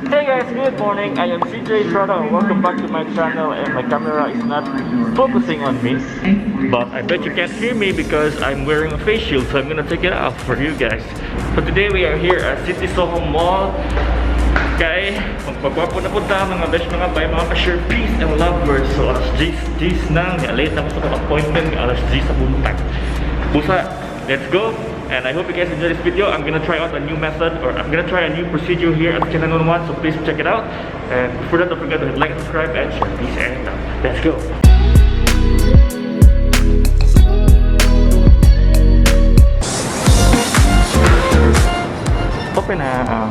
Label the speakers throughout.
Speaker 1: Hey guys, good morning. I am CJ Estrada and welcome back to my channel, and my camera is not focusing on me. But I bet you can't hear me because I'm wearing a face shield, so I'm gonna take it off for you guys. So today we are here at City Soho Mall. Kay, magpagwapo na punta mga besh, mga bay, mga ka-share, peace and lovers. So alas 10, 10 na, late na ko sa appointment, alas 10 sa buntag. Busa, let's go! And I hope you guys enjoy this video. I'm gonna try out a new method, or I'm gonna try a new procedure here at Skin 911, so please check it out. And before that, don't forget to hit like, subscribe, and share. Peace and love. Let's go! Open na.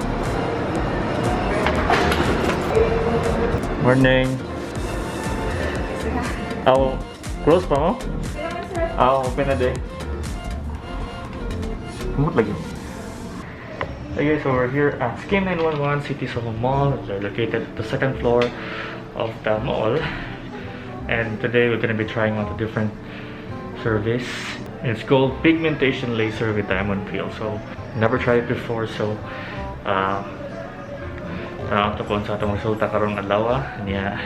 Speaker 1: Morning. Oh, close pa mo? Ah, open na din. Kumot lagi. Hey guys, so we're here at Skin 911 City Soho Mall. They're located at the second floor of the mall. And today we're gonna be trying out a different service. It's called pigmentation laser with diamond peel. So, never tried it before, so tanaw to kung sa atong resulta karong adlaw. Niya,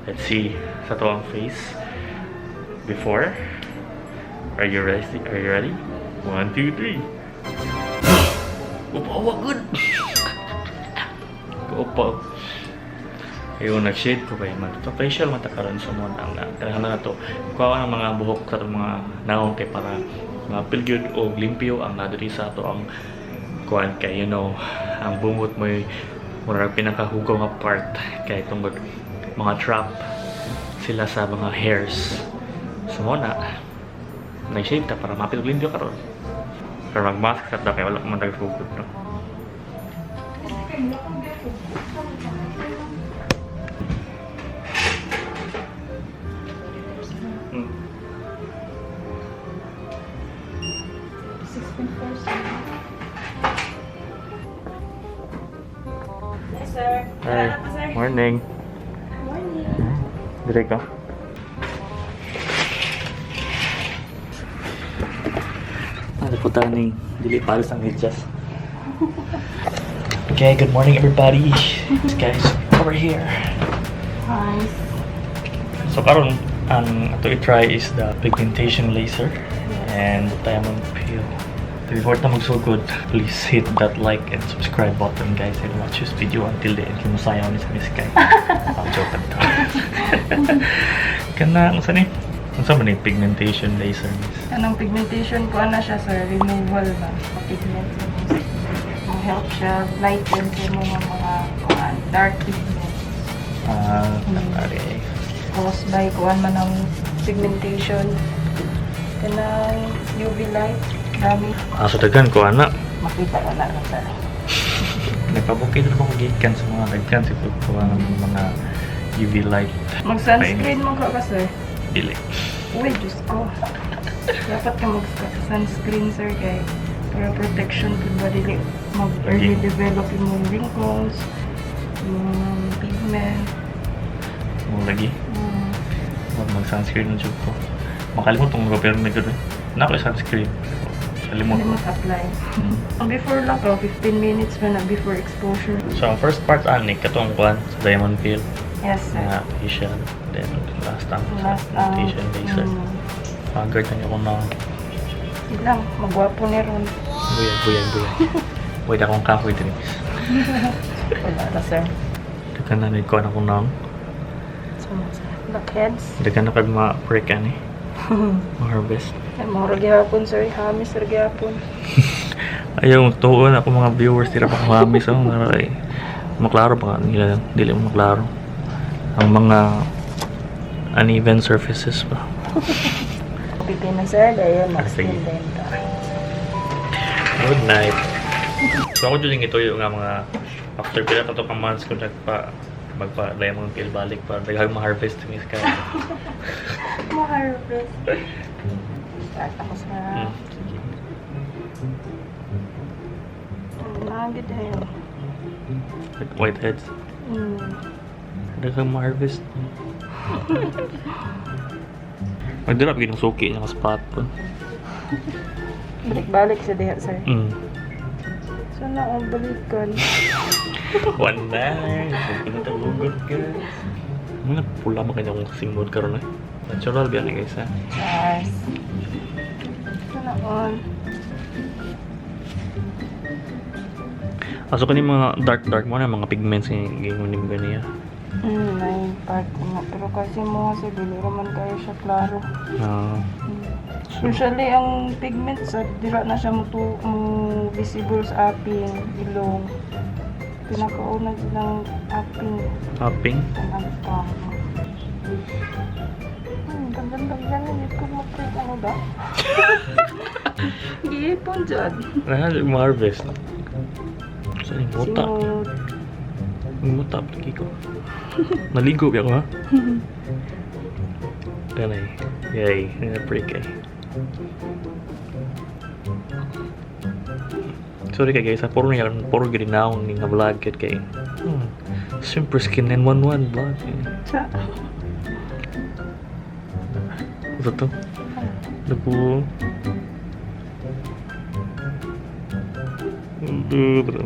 Speaker 1: let's see sa to ang face before. Are you ready? Are you ready? 1, 2, 3. Upawa good. Kaupaw. Ayun, nag-shade ko kayo man. So, facial man ta karon sa mo ang kailangan na to. Kuha ng mga buhok sa atong mga naong kay para mapil gyud og limpyo ang nadiri sa ato ang kuan kay you know, ang bungot mo'y murag pinakahugaw nga part kay tungod mga trap sila sa mga hairs. So mo na nag-shave ta para mapil og limpyo karon. Pero mag-mask sa ta kay wala man nagsugod, no.
Speaker 2: 6.4, sir. Yes, sir.
Speaker 1: Hi.
Speaker 2: Tara pa, sir.
Speaker 1: Morning.
Speaker 2: Morning.
Speaker 1: Dire ka. Ano po taning dili pares ang medyas. Okay, good morning everybody. This guys over here.
Speaker 2: Hi.
Speaker 1: So karon ang ato i-try is the pigmentation laser and diamond peel. Before ta magsugod, please hit that like and subscribe button guys and watch this video until the end. Kumusayaw ni sa Miss Kai. Ang joke to. Kana, unsa ni? Unsa man ni pigmentation laser, miss?
Speaker 2: Anong pigmentation ko na siya, sir? Removal ba? Pigment. Ang help siya lighten sa mga kuan, dark pigments.
Speaker 1: Ah, pare.
Speaker 2: Caused by kuan man ang pigmentation. Kanang UV light. Dami.
Speaker 1: Ah, so daghan ko ana.
Speaker 2: Makita ka na lang, sir.
Speaker 1: Nagpabukid na ko gikan sa mga daghan sa kuha ng mga UV light.
Speaker 2: Mag-sunscreen mo ka sir?
Speaker 1: Dili.
Speaker 2: Uy, Diyos ko. Dapat ka mag-sunscreen, sir, kay para protection po ba dili mag-early
Speaker 1: Lagi.
Speaker 2: Develop yung mga wrinkles, yung pigment.
Speaker 1: Mo lagi. Mag-sunscreen na jud ko. Makalimot tong pero na jud eh. Na ko sunscreen. Kalimot.
Speaker 2: Hindi mag-apply. Ang before lang to, 15 minutes man na before exposure.
Speaker 1: So ang first part ani katong kuan sa diamond peel
Speaker 2: Yes, sir.
Speaker 1: na facial. Then last ang sa
Speaker 2: Last ang
Speaker 1: pigmentation laser. Pagod na ko na.
Speaker 2: Sige lang, magwapo ni ron.
Speaker 1: Buyag, buyag, buyag. Wait akong kahoy drinks.
Speaker 2: Wala na, sir.
Speaker 1: Daghan na ni kuan ako nang.
Speaker 2: So, blackheads.
Speaker 1: Daghan na kag ma-break ani. Ma-harvest.
Speaker 2: Ay, mga gyapon, sir. Hamis, sir, gyapon.
Speaker 1: Ayaw, tuon ako mga viewers, tira pa kami so ay maklaro pa nila, dili mo maklaro ang mga uneven surfaces pa.
Speaker 2: Pipi na, sir. Dahil
Speaker 1: Ah, sige.
Speaker 2: mag-skin din ta.
Speaker 1: Good night. So ako dyan ito yung nga mga after pila ka to ka months ko nagpa magpa diamond peel balik para daghang ma-harvest ni sky.
Speaker 2: Ma-harvest. Start ako sa
Speaker 1: Sige.
Speaker 2: Nagid ayo.
Speaker 1: Like whiteheads. Daghang ma-harvest. Magdala pa suki niya ka spot po.
Speaker 2: Balik-balik sa diha, sir. So Sana ang balikan.
Speaker 1: Wala. Huwag ka guys. Mga pula mo kanya kong simod karon eh. Natural ba yan guys ha?
Speaker 2: Yes. Sana all.
Speaker 1: Aso kani mga dark dark mo na mga pigments yung gingon ni ganiya.
Speaker 2: May part nga. Pero kasi mo kasi dili raman kayo siya klaro.
Speaker 1: Ah. So,
Speaker 2: Usually ang pigment sa dira na siya mo, mo visible sa aping ilong. Pinakauna din ang aping
Speaker 1: hopping.
Speaker 2: kanang. Daghan-daghan na ko mo ano ba? Giipon dyan.
Speaker 1: Lahat yung harvest. Saan yung muta?
Speaker 2: Simot.
Speaker 1: Yung muta, lagi ko. Naligo ba ako ha? Ganay. Yay, na-break eh. Sorry kay guys, ha? Puro niya, puro ginawang ni nga vlog kit kay. Super Skin 911 vlog. Eh.
Speaker 2: Sa.
Speaker 1: Ito to. Naku. Aduh, bro.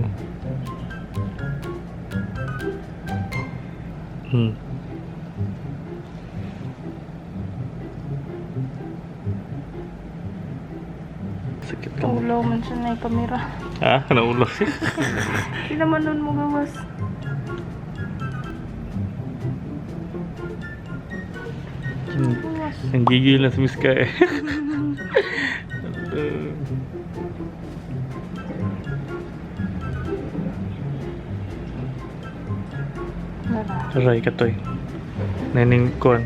Speaker 1: Sakit ka mo.
Speaker 2: Ulaw man siya na yung kamera.
Speaker 1: Ah, naulo.
Speaker 2: Di naman nun mo gawas. Gawas.
Speaker 1: Ang gigil na si Miss Kai. Aduh.
Speaker 2: Wala.
Speaker 1: Aray ka to eh. Naning kon.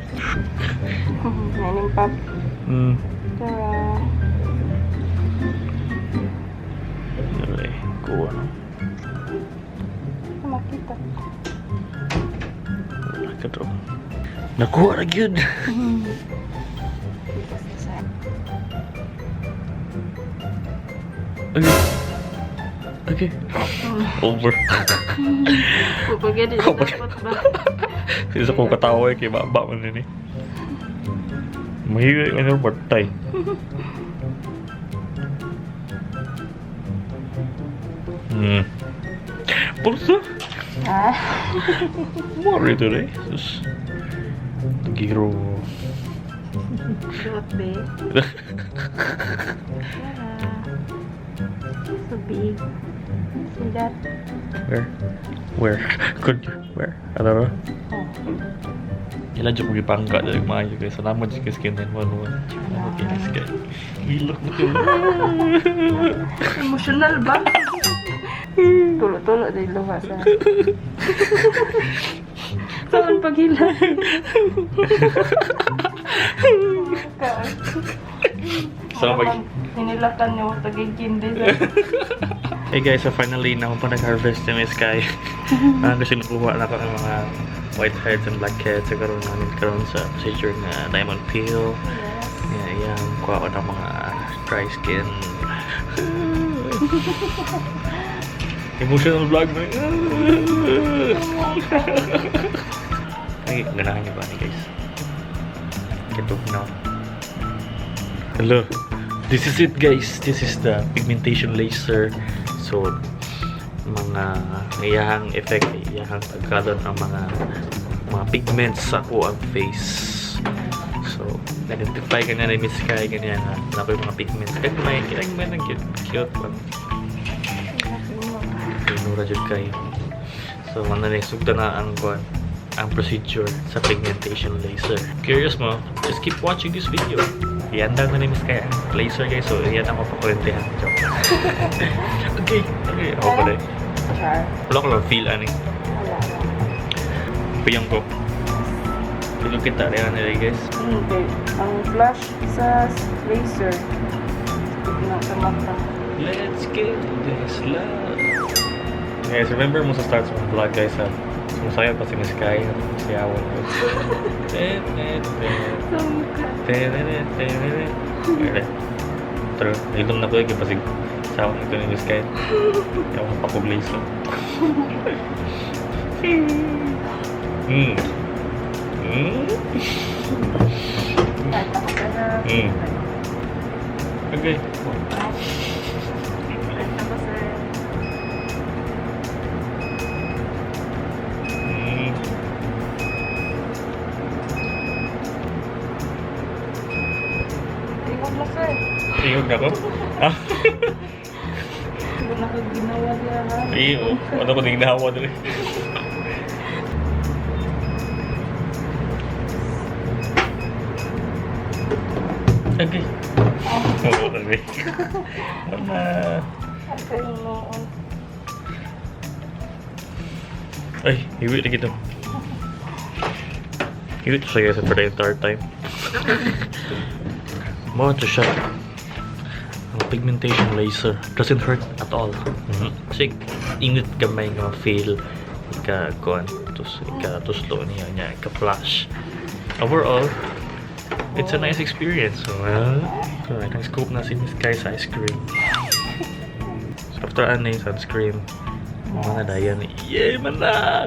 Speaker 2: Naning pop. Tara.
Speaker 1: Aray, kuha no.
Speaker 2: Makita.
Speaker 1: Wala ka to. Nakuha na gyud. Okay. Okay. Over.
Speaker 2: Pupagyan din
Speaker 1: Kapag-
Speaker 2: dapat ba?
Speaker 1: Isa ko katawa eh, kay baba man din eh. Mahirap ano batay. Pulsa.
Speaker 2: Ah.
Speaker 1: Mori today. Sus. Giro.
Speaker 2: Suot be. Tara. So big. See that?
Speaker 1: Where? Where? Could where? I don't know.
Speaker 2: Oh.
Speaker 1: Ila jud ko gipangka dahil maayo guys. Salamat jud kay Skin 911. Okay, next guy. Hilok na kayo.
Speaker 2: Emotional ba? Tulo-tulo din luha sa. Saan paghila?
Speaker 1: Saan pag-
Speaker 2: Ninilakan niyo tagigindi sa.
Speaker 1: Hey guys, so finally na ako pa nag-harvest yung Sky. Kasi nakuha na ako ng mga white heads and black heads sa karoon namin karon sa procedure na diamond peel. Yeah, yeah, kuha ko ng mga dry skin. Emotional vlog mo. Ay, ganahan niyo ba ni guys? Kitog na. Hello. This is it guys. This is the pigmentation laser. So, mga iyahang effect, iyahang pagkalon ang mga pigments sa ako ang face. So, identify ka na ni Miss Kai, ganyan na. Na yung mga pigments. Kagmay, kagmay ng cute, cute one. Tinura jud kayo. So, ano na, sugda na ang kuan, ang procedure sa pigmentation laser. Curious mo? Just keep watching this video. Ihanda na ni Miss Kaya. Laser guys, so iyan ang mapakurintihan. Joke. Okay, okay. Ako pala eh.
Speaker 2: Char.
Speaker 1: Wala ko lang feel, ani.
Speaker 2: Wala.
Speaker 1: Piyang ko. Tulog kita rin nila guys.
Speaker 2: Hindi. Ang flash sa laser. Na sa mata.
Speaker 1: Let's get this love. Guys, remember mo sa start sa mga vlog guys ha? Sumasaya pa si Miss Kai. Siyawan ko. Ten, ten, ten.
Speaker 2: Sa mukha.
Speaker 1: Pero, ilong na ko eh, kasi sa akong ito ni Miss Kai. Kaya akong pakublaze lang.
Speaker 2: Kahit ako ka na.
Speaker 1: Okay.
Speaker 2: Kahit ako sir.
Speaker 1: Tingog na ko? Ah?
Speaker 2: Wala ko ginawa niya ha.
Speaker 1: Ay, oh. Ano ko ginawa dali. Okay. Oo, okay. Mama.
Speaker 2: Ako yung noon.
Speaker 1: Ay, hiwi na kita. Hiwi to siya for the entire time. Mo to siya. Ang pigmentation laser doesn't hurt at all. Kasi init gamay nga feel ika kuan tus ika tuslo niya niya ika flash. Overall, it's a nice experience. So, so ang scoop na si Miss Kai sa ice cream. So, after ano yung sunscreen, mga dayan, yay, mana!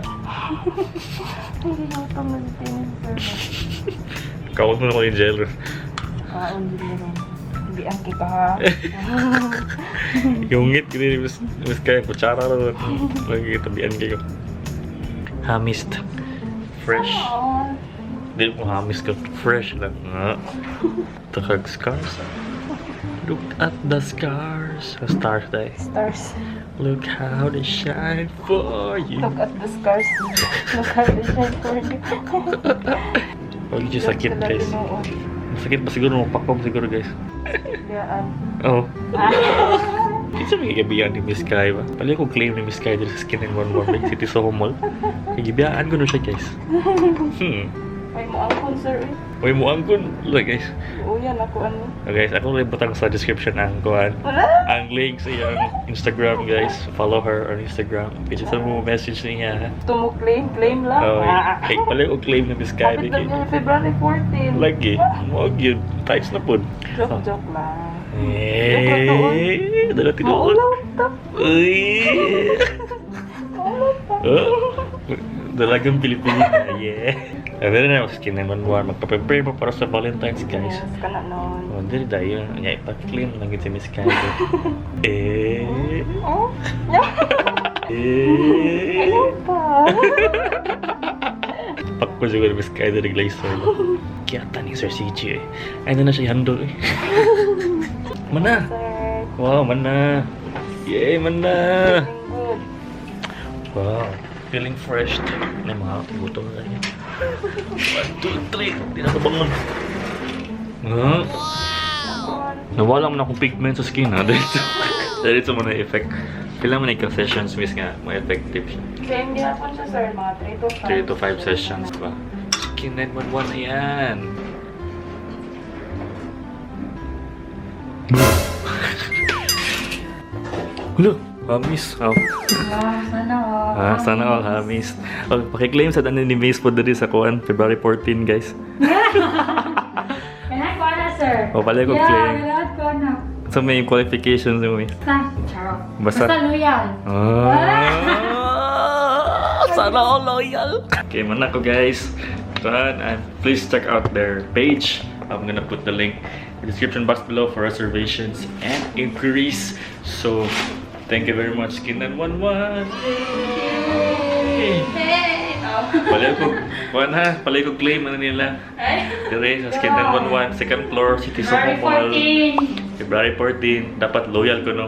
Speaker 2: Hindi ko ito magtingin, sir.
Speaker 1: Kaon mo na ko yung gel.
Speaker 2: Kaon din rin. Hindi ang kita ha.
Speaker 1: Yung ngit, gini, mas kaya kutsara na lagi tabian kayo. Hamist. Fresh.
Speaker 2: Oo.
Speaker 1: Hindi ko hamis ko. Fresh lang. Nga. Takag scars. Look at the scars. Stars day.
Speaker 2: Stars.
Speaker 1: Look how they shine for you.
Speaker 2: Look at the scars. Look how they shine for you.
Speaker 1: Huwag yung sakit,
Speaker 2: Sila
Speaker 1: guys.
Speaker 2: tinuod.
Speaker 1: Masakit ba siguro? Mapakom siguro, guys.
Speaker 2: Diyaan.
Speaker 1: Oh. Kinsa may gibiyaan ni Miss Kai ba? Pali ko claim ni Miss Kai dito sa Skin 911 Big City Soho Mall. Gibiyaan ko no siya, guys.
Speaker 2: Ay mo ang sir eh.
Speaker 1: Uy, muangkon. Look, guys.
Speaker 2: Oo yan ako ano.
Speaker 1: Oh, guys, ako lang butang sa description ang kuan.
Speaker 2: Wala.
Speaker 1: Ang link sa iyang Instagram, guys. Follow her on Instagram. Pwede sa mo message niya.
Speaker 2: Gusto mo claim? Claim lang.
Speaker 1: Oh,
Speaker 2: Ah.
Speaker 1: hey, pala ko claim ni Miss Kai.
Speaker 2: Kapit lang yung February 14.
Speaker 1: Lagi. Mo gyud. Types na pud.
Speaker 2: Joke, joke lang.
Speaker 1: Eh, dala tinuod.
Speaker 2: Maulaw ta.
Speaker 1: Uy.
Speaker 2: Maulaw ta.
Speaker 1: Oh, dalagang Pilipina, yeah. Ay, na ako skin 911. Magpa-prepare mo para sa Valentine's, guys.
Speaker 2: Yes, kana nun.
Speaker 1: Oh, dili dayon. Nya ipa-clean lang gid si Miss Kai. Eh.
Speaker 2: Oh?
Speaker 1: Eh.
Speaker 2: Ayaw pa.
Speaker 1: Pakko siguro Miss Kai dili glazer. Kiyata ni Sir CJ eh. Ay na siya handle eh. Mana.
Speaker 2: Sir,
Speaker 1: Wow, mana. Yay, mana.
Speaker 2: feeling good.
Speaker 1: Wow, feeling fresh. May mga gutom na rin. One, two, three. Di na kabangon. Huh? Nawala mo na akong pigment sa skin, ha? Dito. Dito mo na effect. Kailan mo na ikaw sessions, miss nga, mo effective siya.
Speaker 2: Same din ako siya, sir. Mga 3 to 5.
Speaker 1: 3 to 5 sessions ba? Skin 911 na yan. Hulo, hamis. Oh.
Speaker 2: Wow, sana all.
Speaker 1: Ah, sana all hamis. Oh, pakiklaim sa tanan ni Miss po diri sa kuan, February 14, guys.
Speaker 3: Kailangan ko na, sir.
Speaker 1: Oh, pala ko
Speaker 3: yeah,
Speaker 1: claim.
Speaker 3: Kailangan ko na.
Speaker 1: So may qualifications mo, Miss.
Speaker 3: Basta, charot.
Speaker 1: Basta-
Speaker 3: Basta loyal.
Speaker 1: Ah, sana all loyal. Okay, man ako guys. Run and please check out their page. I'm gonna put the link in the description box below for reservations and inquiries. So, thank you very much, Skin 911. Yay!
Speaker 2: Hey! Oh.
Speaker 1: Palay ko, kuan ha, palay ko claim ano nila.
Speaker 2: Ay.
Speaker 1: Dire sa Skin 911, second floor, City Soho
Speaker 3: February
Speaker 1: Mall.
Speaker 3: 14.
Speaker 1: February 14, dapat loyal ko no.